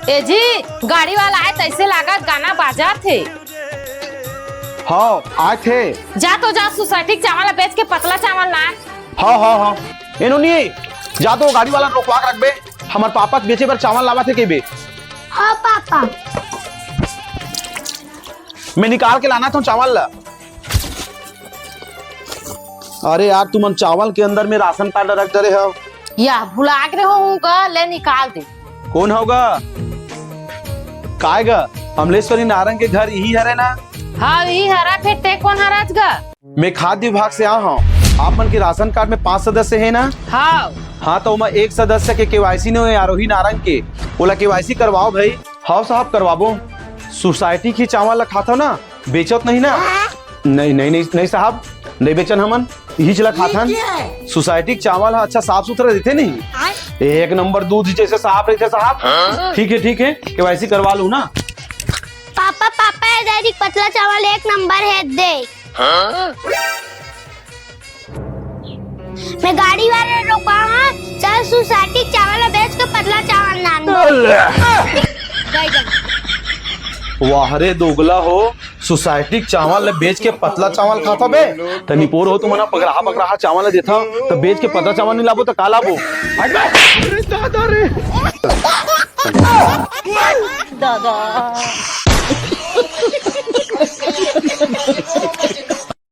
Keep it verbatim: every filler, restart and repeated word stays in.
ए जी, गाड़ी वाला आए तइसे लागत गाना बाजत हे। हाँ, आए थे। जा तो जा, सोसाइटी के चावल ला बेच के पतला चावल लान। हाँ, हाँ, हाँ। ए नोनी, जा तो गाड़ी वाला रोकवा के रखबे, हमर पापा के बेचे बर चावल लावत हे कहिबे। हाँ पापा। मैं निकाल के लानत हँव चावल ला। अरे यार, तुमन चावल के अंदर में राशन कार्ड रख डरे हव। या भुला गे होहू गा, ले निकाल दे। कोन हव गा? काय गा? अमलेश्वरी नारंग के घर इही हरे ना? हाँ, इही हरा। फेर ते कोन हरस गा? मैं खाद्य विभाग से आए हँव। आप मन के राशन कार्ड में पांच सदस्य हे ना? हाँ। हाँ, त ओमा एक सदस्य के केवाईसी नइ होए, आरोही नारंग के। ओला केवाईसी करवाओ भई। हव साहब, करवाबो। सोसाइटी के चावल ला खाथव ना, बेचव त नहीं ना? नहीं, नहीं, नहीं, नहीं साहब, नहीं बेचन हमन, इही ला खाथन। सोसाइटी के चावल ह अच्छा साफ सुथरा रहिथे नहीं? एक नंबर दूध जइसे साफ रहिथे साहब। ठीक हे, ठीक हे, केवाईसी करवा लूँ ना। पापा, पापा, ए डायरी के पतला चावल एक नंबर हे, देख। मैं गाड़ी वाले रोकवा हँव, चल सोसाइटी के चावल ला बेच के पतला चावल लान। वाह रे दोगला हो, सोसाइटी के चावल ला बेच के पतला चावल खाथव बे। तनी पोर हो तुमन पगराहा पगराहा चावल ला देथव, त बेच के पतला चावल नहीं लाबो त का लाबो? अरे दादा रे। दादा।